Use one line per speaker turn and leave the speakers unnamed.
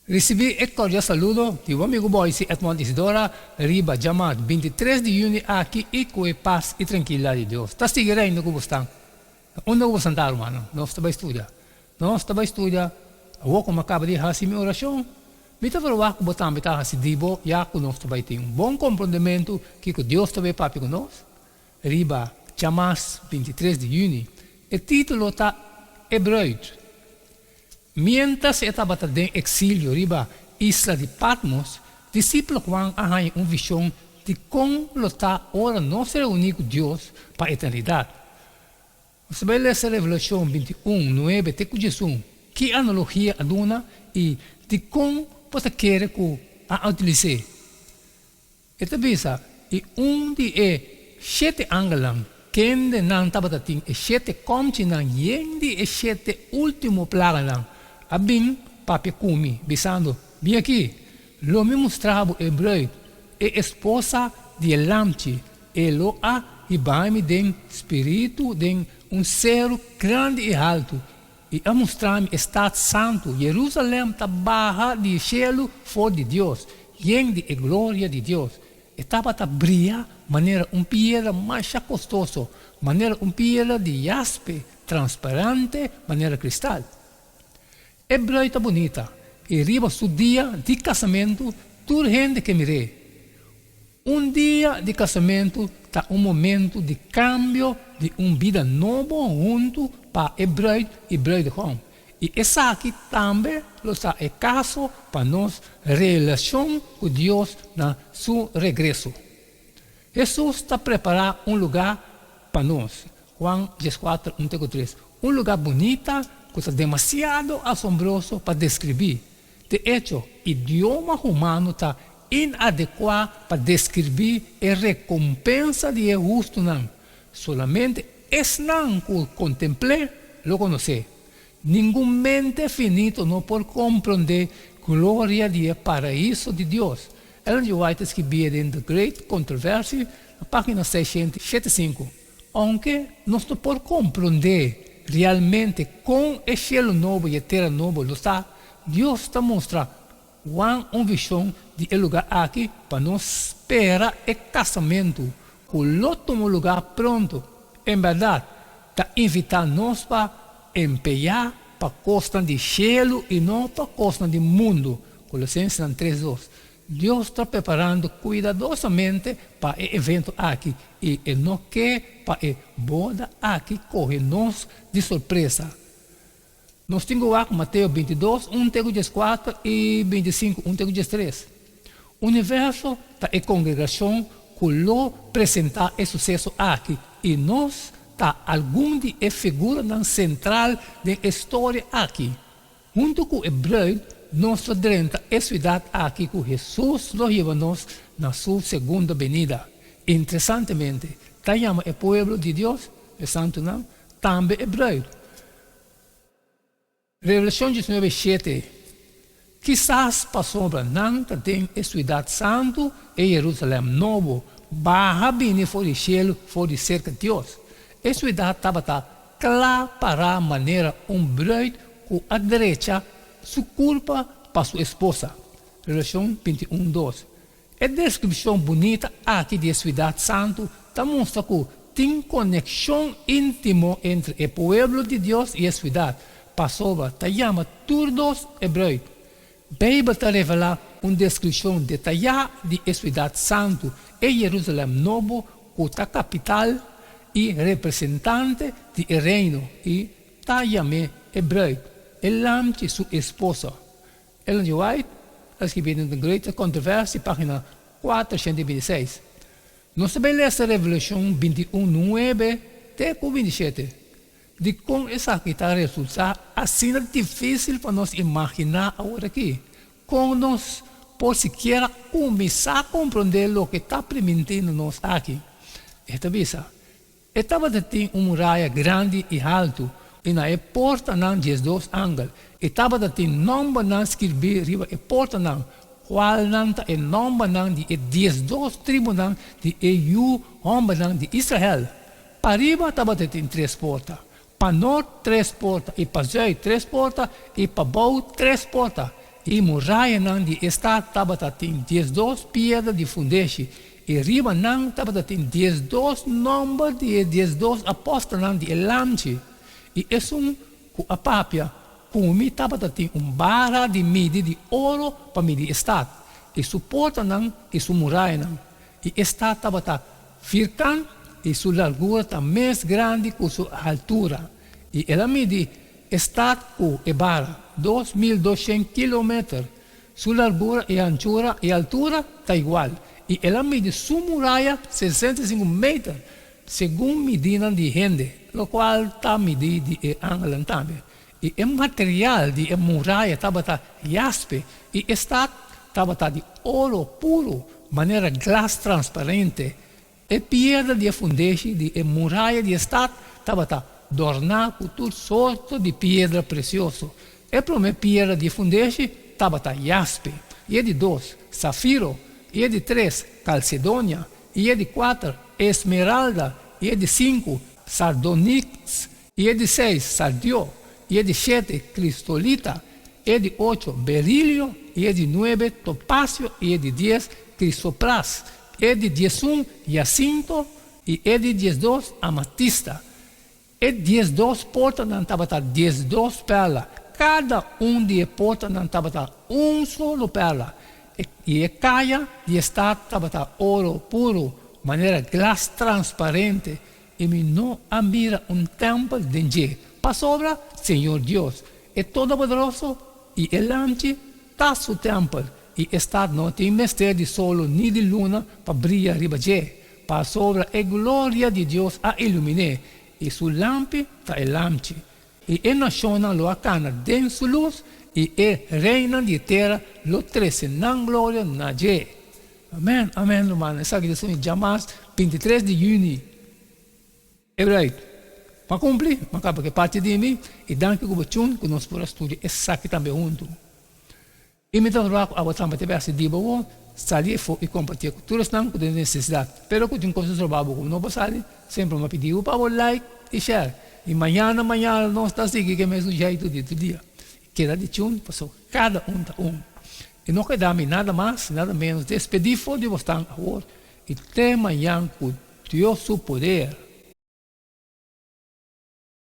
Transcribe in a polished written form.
Risibí e kordial saludo di bo amigu Boyce Edmond Isidora riba djamart 23 di yüni aki i ku e pas i trankilidat di Dios ta sigui reina ku bo stan. Na unda ku bo santá, rumannan? Nos ta bai studia. Nos ta bai studia. Awor ku mi a kaba di hasi mi orashon, mi ta verwagt ku bo tambe ta hasi di bo, ya ku nos ta bai tin un bon komprondementu kiko Dios ta bai papia ku nos riba djamars 23 di yüni. E título ta E Bruid. Miéntras e tabata den eksilio riba isla di Patmos, disipel Juan a haña un vishon di kon lo ta ora nos reuní ku Dios pa eternidat. Nos ta bai lesa Revelashon 21, 9 te ku 11. Ki analogia a duna i dikon bo ta kere ku a utilis'é? E ta bisa, I un di e shete angelnan, kende nan tabata tin e shete kòmchinan yen di e shete último plaganan, a bin papia ku mi, bisando, Bin akí, lo mi mustra bo e bruid, e esposa di e Lamchi. E lo a hiba mi den spiritu den un seru grandi i haltu, i a mustra mi e stat santu, Jerusalèm, ta baha di e shelu for di Dios, yen di e gloria di Dios. E tabata bria manera un piedra masha kostoso, manera un piedra di jaspe, transparente manera kristal. E brui ta bunita, i riba su dia di kasamentu tur hende ke mir'é. Un dia di kasamentu ta un momentu di kambio di un bida nobo huntu pa e bruid i bruidegom, i esaki tambe lo ta e kaso pa nos relashon ku Dios na Su regreso. Hesus ta prepará un lugá pa nos, Juan 14, 1 te ku 3, un lugá bunita ku ta demasiado asombroso pa deskribí. De echo, idioma humano ta inadekuá pa deskribí e rekompensa di e hustunan. Solamente esnan ku kontempl'é lo konosé. Ningun mente finito no por komprondé gloria di e paraiso di Dios. Ellen G. White ta skibié den The Great Controversy na página 675. Ounke nos no por komprondé realmente kon e shelu nobo i e tera nobo lo ta, Dios ta mustra Juan un vishon di e lugá aki pa nos spera e kasamentu ku lo tuma lugá pronto. En bèrdat, ta invitá nos pa empeñá pa kosnan di shelu i no pa kosnan di mundu, Kolosensenan 3, 2. Dios ta preparando kuidadosamente pa e evento aki i e no ke pa e boda aki kohe nos di sorpresa. Nos tin ku wak Mateo 22, 1 te ku 14 i 25, 1 te ku 13. Universo ta e kongregashon ku lo presentá e suseso aki i nos ta algun di e figuranan sentral den e storia aki. Huntu ku e bruid nos lo drenta e siudat aki ku Hesus lo hiba nos na su segundo benida. Interesantemente, ta yama e pueblo di Dios, e santunan, tambe e bruid. Revelashon 19, 7, Kisas pasobra nan ta den e siudat santu, e Jerusalèm nobo, baha bini for di shelu for di serka Dios. E siudat tabata kla pará manera un bruid ku a drecha su kurpa pa su esposa. Revelashon 21, 2, E deskripshon bunita aki di e siudat santu ta mustra ku tin konekshon íntimo entre e pueblo di Dios i e siudat, pasobra ta yama tur dos e bruid. Beibel ta revelá un deskripshon detayá di e siudat santu, e Jerusalèm Nobo, ku ta kapital i representante di e Reino, i ta yam'é e bruid, e Lamchi su esposa. Ellen G. White a skibí den The Great Controversy, página 426. Nos ta bai lesa Revelashon 21, 9 te ku 27. Dikon esaki ta resultá asina difísil pa nos imaginá aworakí? Kon nos por sikiera kuminsá komprondé loke ta primintí na nos aki? E ta bisa, E tabata tin un muraya grandi i haltu, i na e portanan 12 angel. E tabata tin nòmbernan skirbí riba e portanan, kualnan ta e nòmbernan di e 12 tribunan di e yu hòmbernan di Israel. Pariba tabata tin tres porta, pa nort tres porta, i pa zùit tres porta, i pabou tres porta. I murayanan di e stat tabata tin 12 piedra di fundeshi, i riba nan tabata tin 12 nòmber di e 12 apòstelnan di e Lamchi. I esun ku a papia ku mi tabata tin un bara di midi di oro pa midi e stat, i su portanan i su murayanan. I e stat tabata firkant, i su largura ta mes grandi ku su haltura. I el a midi e stat ku e bara, 2200 kilometer. Su largura i hanchura i altura ta igual. I el a midi su muraya 65 meter, segun midinan di hende, lokual ta midi di e angelnan tambe. I e material di e muraya tabata jaspe, i e stat tabata di oro puru, manera glas transparente. E piedra di e fundeshi di e muraya di e stat tabata dòrná ku tur sorto di piedra presioso. E promé piedra di e fundeshi tabata jaspe, i e di dos, safiro, i e di tres, kalsedonia, i e di kuater, esmeralda, i e di sinku, sardoniks, i e di seis, sardio, i e di shete, kristolita, e di ocho, berilio, i e di nuebe, topasio, i e di dies, krisopras, e di 11, yasinto, i e di 12, amatista. E 12 portanan tabata 12 perla. Kada un di e portanan tabata un solo perla. I e kaya di e stat tabata oro puru, manera glas transparente. I mi no a mira un tèmpel den dje, pasobra Señor Dios, e Todopoderoso, i e Lamchi ta su tèmpel, i e stat no tin mester di solo ni di luna pa bria riba dje, pasobra e gloria di Dios a ilumin'é, i su lampi ta e Lamchi. I e nashonnan lo a kana den su lus, i e reinan di e tera lo trese nan gloria na dje. Amèn, amèn, rumannan. Esaki ta suni djamas 23 di yüni. Alright. Pa kumpli, mi a kaba ku e parti di mi, i danki ku bo tjun ku nos por a studia esaki tambe huntu. I mi ta roga ku abo tambe ta bèsti di bo won, sali efo i kompartié ku tur esnan ku tin nesesidat. Pero ku tin kos ta stroba bo ku no por sali, semper mi a pidi bo pa bo like i share. I mañana mañana nos ta sigui ku e mesun jeitu di tur dia. Keda di tjun pasobra kada un ta un. I no keda mi nada mas nada menos despedí for di bosnan awor i te mañan ku Dios su poder.